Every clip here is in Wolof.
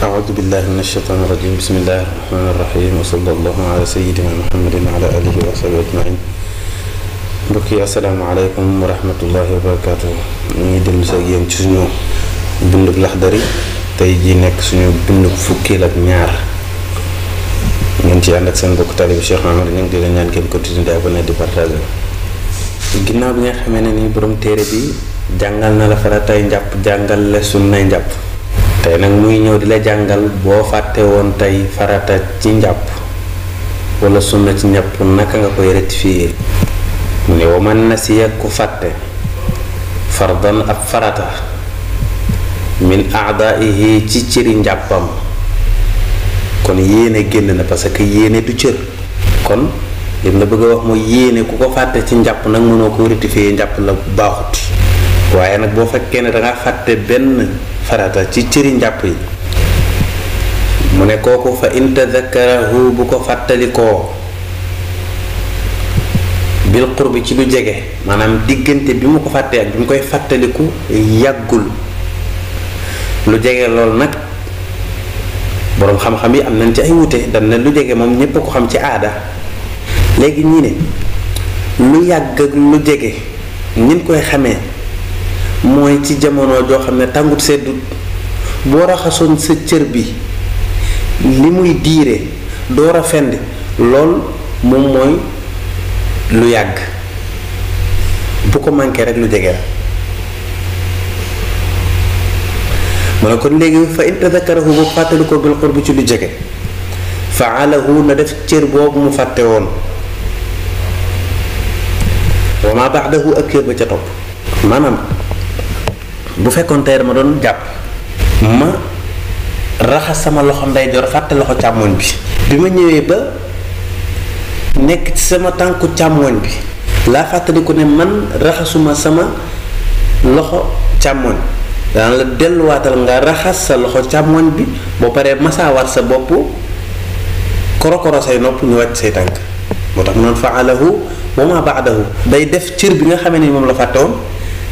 أعوذ بالله من الشيطان الرجيم بسم الله الرحمن الرحيم وصلى الله على سيدنا محمد وعلى آله وصحبه أجمعين. mbokk yi asalaamaaleykum wa rahmatullahi wa barakaatu. ñu ngi dellu si ak yéen ci suñu bindub Laxdari tey jii nekk suñu bindub fukkeel ak ñaar ngeen ci ànd ak seen mbokk taalibe Cheikh Mamadou ñu ngi di leen ñaan ngeen continuer di abonné di partager. ginnaaw bi nga xamee ne ni borom téere bi jàngal na la faratay njàpp jàngal la sunnay njàpp tey nag muy ñëw di la jàngal boo fàtte woon tey farata ci njàpp wala sunna ci njàpp naka nga koy rectifier. mu ne wa man nasiya ku fàtte fardan ab farata min aadaihi ci cëri njàppam kon yéene génn na parce que yéene du cër. kon lim la bëgg a wax mooy yéene ku ko fàtte ci njàpp nag mënoo ko rectifier njàpp la baaxut. waaye nag boo fekkee ne danga fàtte benn farata ci cëri njàpp yi mu ne kooku fa in tadhakkarahu bu ko fàttalikoo bil qurbi ci lu jege maanaam diggante bi mu ko fàttee ak bi mu koy fàttaliku yàggul lu jege lool nag boroom xam-xam yi am nañ ci ay wute dañ ne lu jege moom ñépp a ko xam ci aada. léegi ñii ne lu yàgg ak lu jege ñin koy xamee mooy ci jamono joo xam ne tàngut seddut boo raxasoon sa cër bi li muy diire door a fend lool moom mooy lu yàgg bu ko manqué rek lu jege la. mu ne kon léegi fa in tadhakkarahu bu fàttali ko bil qurbi ci lu jege faalahu na def cër boobu mu fàtte woon wa ma ba'dahu ak cër ba ca topp. maanaam bu fekkoon tey dama doon jàpp ma raxas sama loxo ndeyjoor fàtte loxo càmmoñ bi ma ñëwee ba nekk ci sama tànku càmmoñ bi laa fàttaliku ne man raxasuma sama loxo càmmoñ daan la delluwaatal nga raxas sa loxo càmmoñ bi boo paree masaawaat sa bopp korokoro say nopp ñu wàcc say tànk. moo tax mu noon faalahu wa ma baadahu day def cër bi nga xamee ni moom la fàtte woon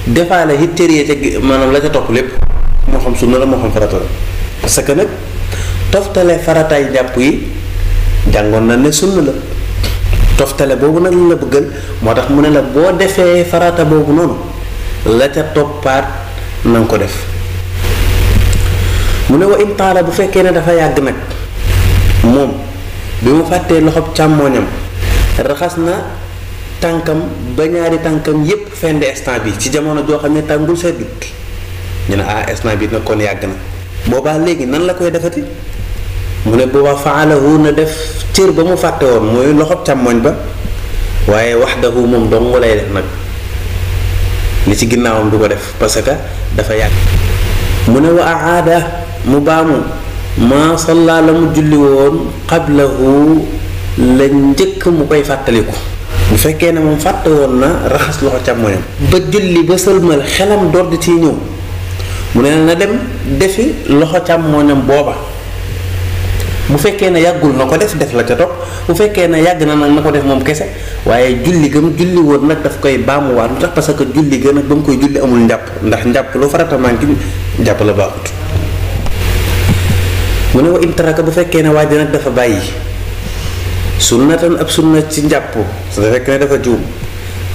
defaale it cër yee ca maanaam la ca topp lépp moo xam sunna la moo xam farata la. parce que nag toftale farataay jàpp yi jàngoon na ne sunna la. toftale boobu nag la bëggal moo tax mu ne la boo defee farata boobu noonu la ca toppaat na nga ko def. mu ne wa in taala bu fekkee ne dafa yàgg nag moom bi mu fàttee loxob càmmooñam raxas na tànkam ba ñaari tànkam yépp fin de instant bi ci jamono joo xam ne tàngul seddut ñu ne instant bi nag kon yàgg na boobaa léegi nan la koy defati. mu ne boobaa faalahu na def cër ba mu fàtte woon mooy loxob càmmoñ ba waaye wahdahu moom dong lay def nag li ci ginnaawam du ko def parce que dafa yàgg. mu ne wa aada mu baamu ma salla la mu julli woon qablahu la njëkk mu koy fàttaliku. bu fekkee ne moom fàtte woon na raxas loxo càmmoñam ba julli ba sëlmal xelam door di ciy ñëw mu ne na dem defi loxo càmmoñam booba. bu fekkee ne yàggul na ko def la ca topp bu fekkee ne yàgg na nag na ko def moom kese waaye julli gëm julli woon nag daf koy baamuwaat lu tax parce que julli gën nag ba mu koy julli amul njàpp ndax njàpp lu farata manqué njàpp la baaxut. mu ne wa in taraka bu fekkee ne waa ji nag dafa bàyyi sunnatan ab sunna ci njàpp su fekkee ne dafa juum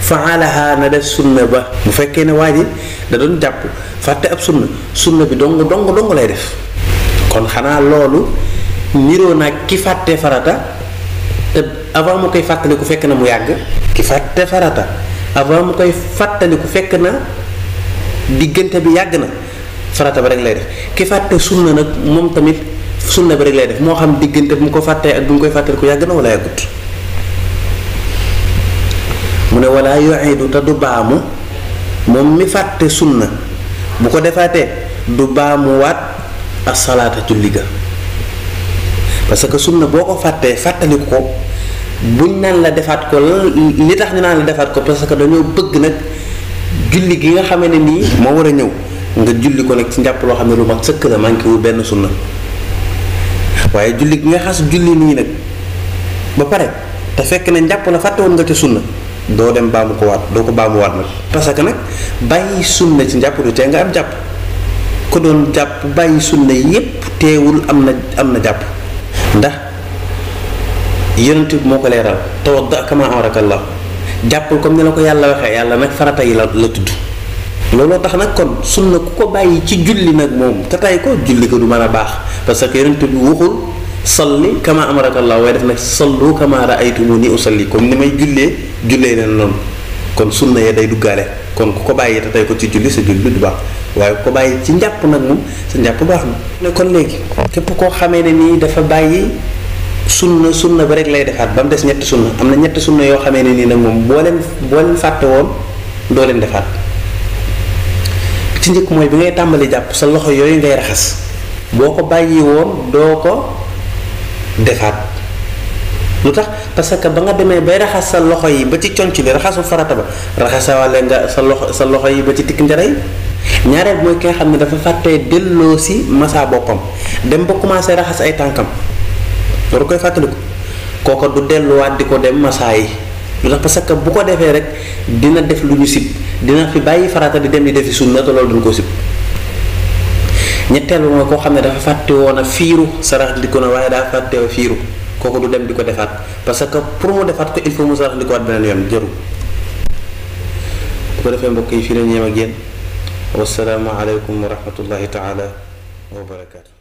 faalaha na def sunna ba. bu fekkee ne waa ji da doon jàpp fàtte ab sunna bi dong lay def kon xanaa loolu niroo nag ki fàtte farata te avant mu koy fàttaliku fekk na mu yàgg. ki fàtte farata avant mu koy fàttaliku fekk na diggante bi yàgg na farata ba rek lay def. ki fàtte sunna nag moom tamit sunna bi rek lay def moo xam diggante bi mu ko fàttee ak bi mu koy fàttaliku yàgg na wala yàggut. mu ne wala yu'idu te du baamu moom mi fàtte sunna bu ko defaatee du baamuwaat as-salaata julli ga. parce que sunna boo ko fàttee fàttaliku ko buñ naan la defaat ko li tax ñu naan la defaat ko parce que dañoo bëgg nag julli gi nga xamee ne nii moo war a ñëw nga julli ko nag ci njàpp loo xam ne lu mat sëkk la manqué wu benn sunna waaye julli gi nga xas julli nii nag ba pare te fekk ne njàpp la fàtte woon nga ca sunna doo dem baamu ko waat doo ko baamu waat nag parce que nag bàyyi sunna ci njàpp du tee nga am jàpp ko doon jàpp bàyyi sunna yépp teewul am na jàpp ndax yonent bi moo ko leeral tawadda kama amaraka Allah jàppal comme ni la ko yàlla waxee yàlla nag farata yi la tudd looloo tax nag kon sunna ku ko bàyyi ci julli nag moom te tay ko julli ko du mën a baax parce que yonent bi waxul salli kama amaraka Allah waaye def nag sallu kama ra'aytumuni usalli comme ni may jullee leen noonu kon sunna ya day duggaale kon ku ko bàyyi te tay ko ci julli sa julli du baax waaye ku ko bàyyi ci njàpp nag moom sa njàpp baax na ne kon léegi képp koo xamee ne nii dafa bàyyi sunna ba rek lay defaat ba mu des ñetti sunna am na ñetti sunna yoo xamee ne nii nag moom boo leen fàtte woon doo leen defaat ci njëkk mooy bi ngay tàmbali jàpp sa loxo yooyu ngay raxas boo ko bàyyi woon doo ko defaat lu tax parce que ba nga demee bay raxas sa loxo yi ba ci conc bi raxasu farata ba raxasawale nga sa loxo yi ba ci tikk njara yi ñaareel mooy ki nga xam ne dafa fàttee delloo si massa boppam dem ba commencé raxas ay tànkam loolu koy fàttaliku kooko du delluwaat di ko dem massa yi lu tax parce que bu ko defee rek dina def lu ñu sib dina fi bàyyi farata di dem di defi sunna te loolu duñ ko sib ñetteel mooy koo xam ne dafa fàtte woon a fiiru sarax di ko na waaye daa fàtte fiiru kooku du dem di ko defaat parce que pour mu defaat ko il faut mu sarax di ko waat beneen yoon jëru bu ko defee mbokk yi fii la ñu yem ak yéen wassalaamu aleykum wa rahmatullahi taala wa barakaatu